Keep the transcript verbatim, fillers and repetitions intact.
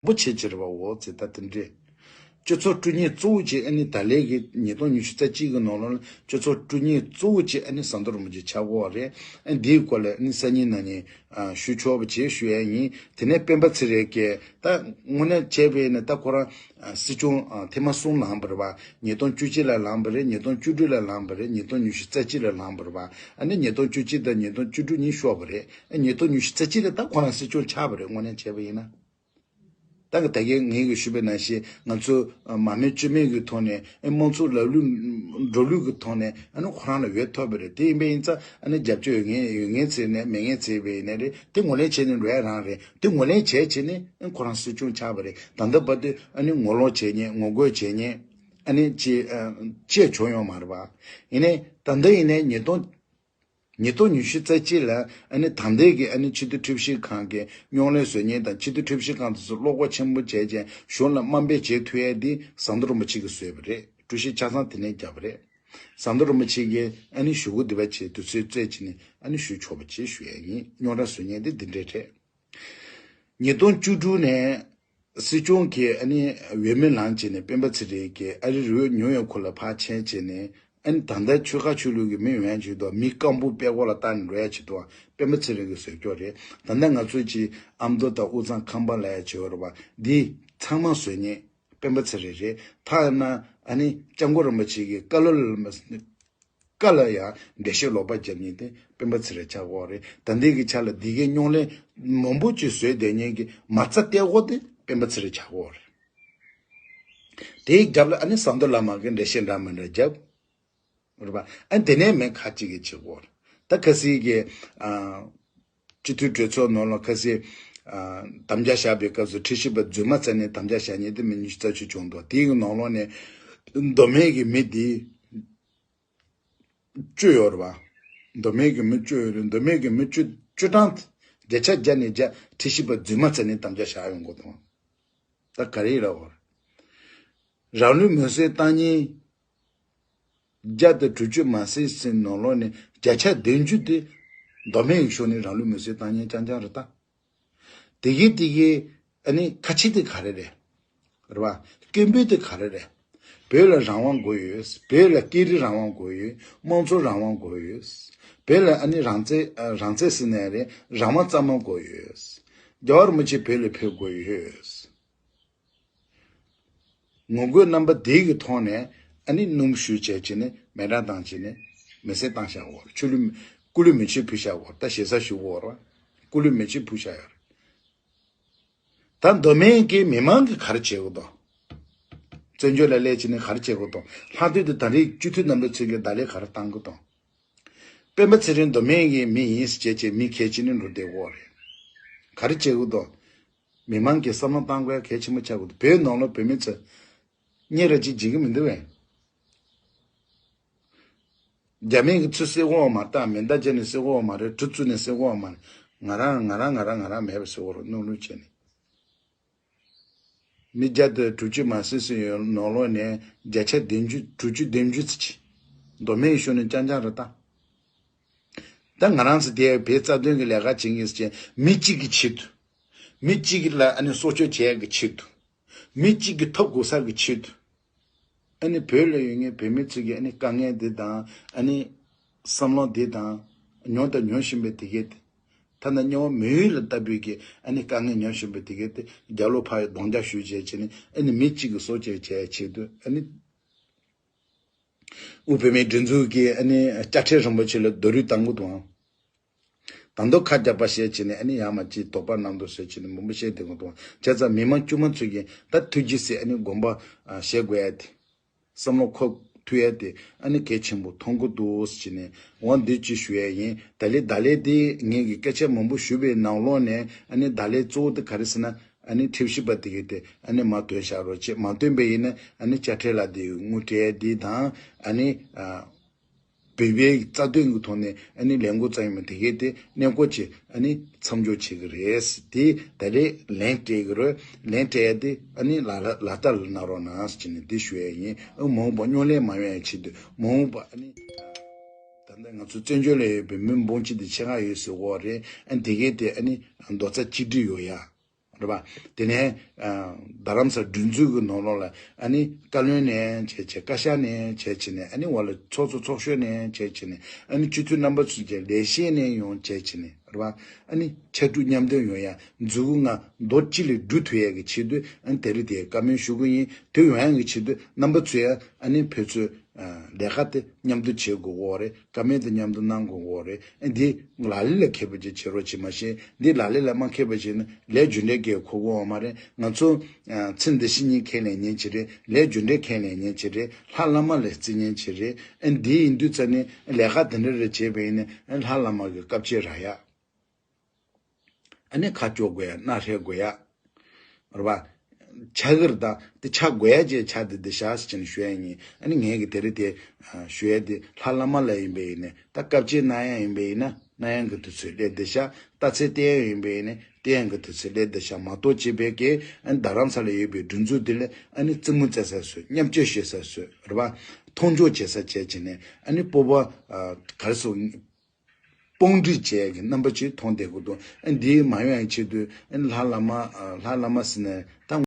པོ་ཆེ་ཆེ་རེད་པ། འོ་ཙི་ད་དེ་འདྲས། སྤྱི་ཚོགས་བསྐྲུན་མཁན་གཙོ་བོ་ཅིག་ཨ་ནི་ད་ལན་གྱི་ཉིས་སྟོང་ཉི་ཤུ་རྩ་གཅིག་གི་ནང་ལོགས་ལ་སྤྱི་ཚོགས་བསྐྲུན་མཁན་གཙོ་བོ་ཅིག་ཨ་ནི་ཟམ་གདོང་རིན་པོ་ཆེ་ཆགས་ཀྱི་ཡོད་རེད། ཨ་འདིའི་སྐོར་ལ་ཨ་ནི་སང་ཉིན་གནངས་ཉིན་ཞུ་ཆོག་པ་བྱེད་ཞུ་ཡ་ཡིན། དེ་ནས་སྤེན་པ་ཚེ་རིང་གིས་ད་དངོས་གནས་བྱས་པ་ཡིན་ན་ད་ཁོ་རང་སྲིད་སྐྱོང་ཐེངས་མ་གསུམ་ལངས་པ་རེད་པ། ཉིས་སྟོང་བཅུ་གཅིག་ལ་ལངས་པ་རེད། ཉིས་སྟོང་བཅུ་དྲུག་ལ་ལངས་པ་རེད། ཉིས་སྟོང་ཉི་ཤུ་རྩ་གཅིག་ལ་ལངས་པ་རེད་པ། ཨ་ནི་ཉིས་སྟོང་བཅུ་གཅིག་དང་ཉིས་སྟོང་བཅུ་དྲུག་གཉིས་ཤོར་བ་རེད། ཨ་ཉིས་སྟོང་ཉི་ཤུ་རྩ་གཅིག་ལ་ད་ཁོ་རང་སྲིད་སྐྱོང་ཆགས་པ་རེད། དངོས་གནས་བྱས་པ་ཡིན་ན། ད་གི་ད་གིན་ངས་གི་ཞུས་པའི་ནང་བཞིན་ང་ཚོ་མ་མེད་བཅོས་མེད་ཀྱི་ཐོག་ནས་ཨེ་དམངས་གཙོ་ལམ་ལུགས་འགྲོ་ལུགས་ཀྱི་ཐོག་ནས་ཨ་ནི་ཁོ་རང་ལ་འོས་ཐོབ་པ་རེད། དེ་ཡིན་པ་ཡིན་ཙང་ཨ་ནི་རྒྱབ་སྐྱོར་ཡོད་ངེས་ཡོད་ངེས་ཚེ་ནས་མེད་ངེས་ཚེ་བས་ནས་རེད། དེ་ངོས་ལེན་བྱས་ནས་འགྲོ་ཡ་རང་རེད། དེ་ངོས་ལེན་བྱས་བྱས་ནས་ཨ་ཁོ་རང་སྲིད་སྐྱོང་ཆགས་པ་རེད། ད་ལྟ་བར་དུ་ཨ་ནི་ངོ་ལོག་བྱས་ཉེ་ངོ་རྒོལ་བྱས་ཉེ་ཨ་ནི་ཅི་ཅི་བྱུང་ཡོད་མ་རེད་པ། ཡིན་ནའི་ད་ལྟ་ཡིན་ནའི་ཉིས་སྟོང་ཉིས་སྟོང་ཉི་ཤུ་རྩ་གཅིག་ལ་ཨ་ནི་ད་ལྟའི་གི་ཨ་ནི་སྤྱི་འཐུས་ཁྲིམས་ཞིབ་ཁང་གི་རྙོག་གླེང་བཟོ་མཁན་དང་སྤྱི་འཐུས་ཁྲིམས་ཞིབ་ཁང་དེ་ཚོ་བློ་ཁོག་ཆེན་པོ་བྱས་ཀྱང་གཞུང་ལ་དམའ་འབེབས་བྱེད་ཐུབ་ཡས་འདི་ཟམ་གདོང་རིན་པོ་ཆེ་གིས་བཟོས་པ་རེད། གྲོས་གཞི་ཆ་ཚང་དེ་ནས་བརྒྱབ་པ་རེད། ཟམ་གདོང་རིན་པོ་ཆེ་གིས་ཨ་ནི་ཞུ་སྒོ་འདི་པ་བྱས་དུས་ཚོད་རྩོད་བྱས་ནས་ཨ་ནི་ཞུ་ཆོག་པ་བྱས་ཞུ་ཡས་ཡིན། རྙོག་དྲ་བཟོ་མཁན་འདི་འདི་འདྲས་རེད། ཉིས་སྟོང་བཅུ་དྲུག་ནས་སྲིད་སྐྱོང་གིས་ཨ་ནི་འོས་མི་ལངས་བྱས་ནས་སྤེན་པ་ཚེ་རིང་གིས་ཨ་རི་རི་བོ་ཉུའུ་ཡོག་ཁུལ་ལ་ཕར་ཕྱིན་བྱས་ནས་ཨ་ནི་ད་ལྟ་ཆོལ་ཁ་ཆོས་ལུགས་ཀྱི་མི་ཡོང་ཡ་བྱེད་དུས་མི་སྐམ་པོ་པད་ཀོ་ལ་བཏགས་ནས་འགྲོ་ཡ་བྱེད་དུས་སྤེན་པ་ཚེ་རིང་གིས་བཟོས་ཀྱོག་རེད། ད་ལྟ་ང་ཚོ་གྱི་ཨ་མདོ་དང་དབུས་གཙང་ཁམས་པ་ལ་ཡ་བྱེད་འོ་རེད་པ། འདི་ཚང་མ་བཟོས་ཉེ་སྤེན་པ་ཚེ་རིང་རེད། ཐ་ན་ཨ་ནི་སྐྱབས་མགོན་རིན་པོ་ཆེ་གི་བཀའ་སློབ་ལ་བཀའ་ལ་ཡང་འགྲེལ་བཤད་ལོག་པ་རྒྱབ་མཁན་དེ་སྤེན་པ་ཚེ་རིང་ཆགས་ཀྱི་ཡོད་རེད། ད་ལྟའི་གི་ཆ་ལ་འདི་གའི་རྙོག་གླེང་མང་པོ་ཅིག་བཟོས་བསྡད་མཁན་གྱི་མ་རྩ་གཏད་དགོས་དེ་སྤེན་པ་ཚེ་རིང་ཆགས་ཀྱི་ཡོད་རེད། དེའི་རྒྱབ་ལ་ཨ་ནི་ཟམ་གདོང་བླ་མ་གི་འགྲེལ་བཤད་འདྲ་མི་འདྲ་རྒྱབ། རེད་པ། ཨ་དེ་ནས་མེད་ཁ་ཅིག་གི་བྱེད་སྒོ་རེད། ད་ཁ་སིག་གི་ཨ་སྤྱི་འཐུས་གྲོས་ཚོགས་ནང་ལ་ཁ་སིག་ཨ་དམ་བཅའ་བཞག་པའི་སྐབས་སུ་ཁྲི་བཞི་པ་རྫུན་མ་རྩ་ནས་དམ་བཅའ་བཞག་མཁན་དེ་མི་ཉི་ཤུ་རྩ་གཅིག་བྱུང་འདུག་དེའི་ནང་ལོགས་ནས་མདོ་སྨད་ཀྱི་མི་དེ་བཅུ་ཡོད་རེད་པ། མདོ་སྨད་ཀྱི་མི་བཅུ་ཡོད་རེད། མདོ་སྨད་ཀྱི་མི་བཅུ་བཅུ་གྲངས་བརྒྱ་ཆ་བརྒྱ་ནས་བརྒྱ་ཁྲི་བཞི་པ་རྫུན་མ་རྩ་ནས་དམ་བཅའ་བཞག་ཡོང་གི་འདུག་ད་ག་རེ་ཡིན་ར་བ། རང་ལུས་མེར་སྲེག་བཏང་མཁན་བརྒྱ་དང་དྲུག་ཅུ་མ་ཟིན་ཟིན་ནང་ལོགས་ནས་བརྒྱ་ཆ་བདུན་ཅུ་དེ་མདོ་སྨད་ཡུལ་ཤུལ་ནས་རང་ལུས་མེར་སྲེག་བཏང་མཁན་རྐྱང་རྐྱང་རེད་ད། དེ་གའི་དེ་གའི་ཨ་ནི་ཁ་ཆེ་དེ་ག་རེ་རེད། རེད་བ། སྐད་འབོད་དེ་ག་རེ་རེད། བོད་ལ་རང་དབང་དགོས་ཡོད། བོད་ལ་སྐད་རིགས་རང་དབང་དགོས་ཡོད། དམངས་གཙོ་རང་དབང་དགོས་ཡོད། བོད་ལ་ཨ་ནི་རང་བཙན་ཨ་རང་བཙན་ཟེར་ནའི་རེད། རང་དབང་གཙང་མ་དགོས་ཡོད། རྒྱལ་བ་རིན་པོ་ཆེ་བོད་ལ་ཕེབས་དགོས་ཡོད། ངོ་རྒོལ་རྣམ་པ་དེ་གི་ཐོག་ནས་ཨ་ནི་སྣུམ་བཤུས་བྱས་བྱས་ནས་མེ་སྲེག་བཏང་བྱས་ནས་མེ་སྲེག་བཏང་བཞག་འོ། ཆུ་ལུད་སྐུ་ལུད་མེ་མཆོད་ཕུལ་བཞག་འོ། ད་ཞེ་ས་ཞུ་འོ་ར། སྐུ་ལུད་མེ་མཆོད་ཕུལ་བཞག་ཡོད་རེད། ད་མདོ་སྨད་ཀྱི་མི་མང་གིས་ག་རེ་བྱེད་དགོས་དང་། བཙན་བྱོལ་ལ་སླེབས་བྱས་ནས་ག་རེ་བྱེད་དགོས་དང་། ལྷག་དོན་དུ་ད་རེས་སྤྱི་འཐུས་རྣམ་པ་ཚོས་ཀྱིས་བརྡ་ལན་ག་རེ་བཏང་དགོས་དང་། སྤེན་པ་ཚེ་རིང་མདོ་སྨད་ཀྱི་མི་ཡིན་ཟེར་བྱས་བྱས་མི་གལ་ཆེ་ནི་འགྲོ་བསྡད་ཡོད་རེད། ག་རེ་བྱེད་དགོས་དང་། མི་མང་གིས་བསམ་བློ་བཏང་དགོས་ཡ་གལ་ཆེན་པོ་ཆགས་དགོས་འདུག་བོད་ནང་ལ་བོད་མི་ཚོས་གཉེར་ར་ཅིག་བྱེད་ཀྱི་མི་འདུག་བས། རྒྱ་མི་གིས་ཚུར་བསད་ཀྱི་ཡོད་མ་རེད། མེ་མདའ་བརྒྱབ་ནས་བསད་ཀྱི་ཡོད་མ་རེད། གྲི་བཙུགས་ནས་བསད་ཀྱི་ཡོད་མ་རེད། ང་རང་ང་རང་ང་རང་ང་རང་མེད་པ་བཟོ་གི་རེད། སྣུམ་སྣུམ་བྱས་ནས། མི་བརྒྱ་དང་དྲུག་ཅུ་མ་ཟིན་ཟིན་ཡོད་ནང་ལོགས་ནས་བརྒྱ་ཆ་བདུན་ཅུ་དྲུག་ཅུ་བདུན་ཅུ་ཙམ་ཅིག་མདོ་སྨད་ཡུལ་ཤུལ་ནས་རྐྱང་རྐྱང་རེད་ད། ད་ང་རང་ཚོ་དེ་བོད་རྩ་དོན་གྱི་ལས་ཀ་བྱེད་མཁན་ཟེར་མཁན་མི་གཅིག་གི་ཆེད་དུ། མི་གཅིག་ལ་ཨ་ནི་སྲོག་སྐྱོབ་བྱེད་ཡག་གི་ཆེད་དུ། མི་གཅིག་གི་ཐབས་གོ་ས་གི་ཆེད་དུ། ཨ་ནི་བོད་ལ་ཡོད་མཁན་བོད་མི་ཚོ་གི་ཨ་ནི་དཀའ་ངལ་འདི་དང་ཨ་ནི་བསམ་བློ་འདི་དང་མྱོང་དང་མྱོང་བཞིན་པའི་དེ་གས་དེ། ཐ་ན་དམྱལ་བ་མི་ཡུལ་ལ་ལྟ་བུའི་གི་ཨ་ནི་དཀའ་ངལ་མྱོང་བཞིན་པའི་དེ་གས་དེ་རྒྱབ་ལོགས་ཕར་གདོང་རྒྱག་ཞུ་བྱས་བྱས་ནས་ཨ་ནི་མི་གཅིག་གི་སྲོག་སྐྱོབ་བྱེད་ཡག་ཆེད་དུ་ཨ་ནི། དབུས་བོད་མིའི་སྒྲིག་འཛུགས་ཀྱིས་ཨ་ནི་དཔྱ་ཁྲལ་རིན་པོ་ཆེ་ལ་རྡོ་རུས་བཏང་གི་འདུག་ཨང་། ད་དུང་ཁ་རྒྱག་པ་བཤད་བྱས་ནས་ཨ་ནི་ཡང་མ་ཅིག་དོགས་པ་རྣམས་དུ་བཟོས་བྱས་ནས་མང་པོ་བཤད་བསྡད་གི་འདུག་ཨང་། བྱས་ཙང་མི་མང་དཀྱུས་མ་ཚོས་ཀྱིས་ད་ཐུགས་རྗེ་ཟེར་ཨ་ནི་དགོངས་པ་བཞེས་དགོས་ཡ་དེ། བསམ་བློ་འཁོར་ཐུབ་ཡ་དེ་ཨ་ནི་གལ་ཆེན་པོ་མཐོང་གི་འདུག་ཟེར་བྱས་ནས་འོ་འདི་ཅིག་ཞུ་ཡ་ཡིན། ད་ལན་བརྡ་ལན་དེ་ངས་ཀྱི་སྐད་ཆ་མང་པོ་ཞུས་པའི་ནང་ལོགས་ནས་ཨ་ནི་བརྡ་ལན་གཙོ་བོ་དེ་ག་རེ་ཟེར་ན། ཨ་ནི་ཁྲིམས་ཞིབ་པ་དེ་གས་དེ་ཨ་ནི་མ་བཏོན་བཞག་རོགས་བྱེད། མ་བཏོན་པ་ཡིན་ན་ཨ་ནི་དཔྱ་ཁྲལ་ལ་དེ་དངུལ་སྤྲད་དེ་དང་ཨ་ནི་ཨ་བོད་པའི་རྩ་དོན་གྱི་ཐོག་ནས་ཨ་ནི་ལས་འགུལ་བརྩམས་ཡོད་མེད་དེ་གས་དེ་གནས་སྐོར་བྱེད་ཨ་ནི་མཚམས་འཇོག་བྱེད་ཀྱི་རེད། དེ་ད་རེས་ལན་སྤྲད་ཀྱི་རེད། ལན་སྤྲད་ཡ་དེ་ཨ་ནི་ལ་ལ་ལ་ལྟ་ལ་གནང་རོགས་གནང་ཟེར་ནས་དེ་ཞུ་ཡ་ཡིན། ཨ་མ་འོངས་པ་རྙོག་གླེང་མ་ཡོང་ཡ་ཆེད་དུ་མ་འོངས་པ་ཨ་ནི་ད་ལྟ་ང་ཚོ་བཙན་བྱོལ་ལ་ཡོད་པའི་མི་འབུམ་གཅིག་དང་ཕྱེད་ཀ་ཡོད་ཟེར་གོ་རེད། ཨ་ནི་དེ་གས་དེ་ཨ་ནི་རྡོག་རྩ་གཅིག་སྒྲིལ་ཡོང་ཡ། རེད་པ། དེ་ནས་རྡ་རམ་ས་ལ་སྒྲིག་འཛུགས་ཀྱི་ནང་ལོགས་ལ་ཨ་ནི་བཀའ་བློན་ནས་བྱས་བྱས། བཀའ་ཤག་ནས་བྱས་བྱས་ནས། ཨ་ནི་འོག་ལ་ཚོགས་གཙོ་ཚོགས་གཞོན་ནས་བྱས་བྱས་ནས། ཨ་ནི་སྤྱི་འཐུས་རྣམ་པ་ཚོས་ཀྱང་ལས་བྱེད་ནས་ཡང་བྱས་བྱས་ནས། རེད་པ། ཨ་ནི་ཕྱར་གྲུ་མཉམ་འདེགས་ཡོང་ཡ། མཛུབ་གུ་ལྔ་རྡོ་གཅིག་ལ་སྒྲུག་ཐུབ་ཡ་གི་ཆེད་དུ། ཨ་ནི་དེ་རིང་དེ་བཀའ་མོལ་ཞུ་གི་ཡིན། དེ་ཡོང་ཡ་གི་ཆེད་དུ་རྣམ་པ་ཚོས་ཨ་ནི་ཕན་ཚུན་ལས་ཀ་དེ་མཉམ་དུ་བྱེད་དགོས་ཀྱི་ཡོད་རེད། བཀའ་མོལ་དེ་མཉམ་དུ་གནང་དགོས་ཀྱི་ཡོད་རེད། ཨ་འདི་ལག་ལེན་ལ་འཁེལ་བ་ཅིག་བྱེད་རོགས་བྱེད། མ་གཞི་འདི་ལག་ལེན་ལ་མ་འཁེལ་བ་བྱས་ན་ལས་རྒྱུ་འབྲས་གང་ཡང་འཁོར་གྱི་ཡོད་མ་རེད། ང་ཚོ་ཚེ་འདི་ཕྱི་གཉིས་ཁས་ལེན་མཁན་ཅིག་རེད། ལས་རྒྱུ་འབྲས་ཁས་ལེན་མཁན་ཅིག་རེད། ལྷ་བླ་མ་ལ་བརྩི་མཁན་ཅིག་རེད། ཨ་འདི་ཡིན་དུས་ཙ་ནས་ལས་ཀ་དེ་འདྲ་རེ་བྱས་པ་ཡིན་ན། ཨ་ལྷ་བླ་མ་གི་བཀའ་ཆད་རག་ཡ། ཨ་ནི་ཁ་སྐྱོག་དགོས་ཡ། སྣ་ཧྲལ་དགོས་ཡ། རེད་པ། ཆགས་ཀྱི་རེད། ད་དེ་ཆགས་དགོས་ཡ་ཅིག་ཆགས་བསྡད་བསྡད་ཤག་ཟེར་བྱས་ནས་ཞུ་ཡ་ཡིན། ཨ་ནི་ངས་གི་དེ་རིང་དེ་ཞུ་ཡ་དེ་ལྷ་བླ་མ་ལ་ཡིན་པ་ཡིན་ན། ད་བཀའ་ཆད་གནང་ཡ་ཡིན་པ་ཡིན་ན་གནང་ཡ་གི་དུས་ཚོད་སླེབས་བསྡད་ཤག། རྟགས་གསལ་བསྟན་ཡ་ཡིན་པ་ཡིན་ན་བསྟན་ཡ་གི་དུས་ཚོད་སླེབས་བསྡད་ཤག་མ་གཏོགས། བྱས་པའི་གི་ཨ་ནི་རྡ་རམ་ས་ལ་ཡོད་པའི་སྒྲིག་འཛུགས་དེ་ལ་ཨ་ནི་རྩེད་མོ་རྩེ་ས་བཟོས། མཉམ་སྤྱོད་བྱེད་ས་བཟོས། རེད་པ། མཐོང་ཆུང་བྱེད་ས་བྱས་བྱས་ནས། ཨ་ནི་སྤོབས་པ་ག་རེ་ཟེར། དཔུང་སྒྲིག་བྱེད་ཡ་གི་རྣམ་པ་ཅིག་མཐོང་བསྡད་ཀྱི་འདུག། ཨ་འདི་མ་ཡོང་ཡ་ཆེད་དུ་ཨ་ལྷ་བླ་མ། ཨ་ལྷ་བླ་མ་ཟེར་ནས་ད་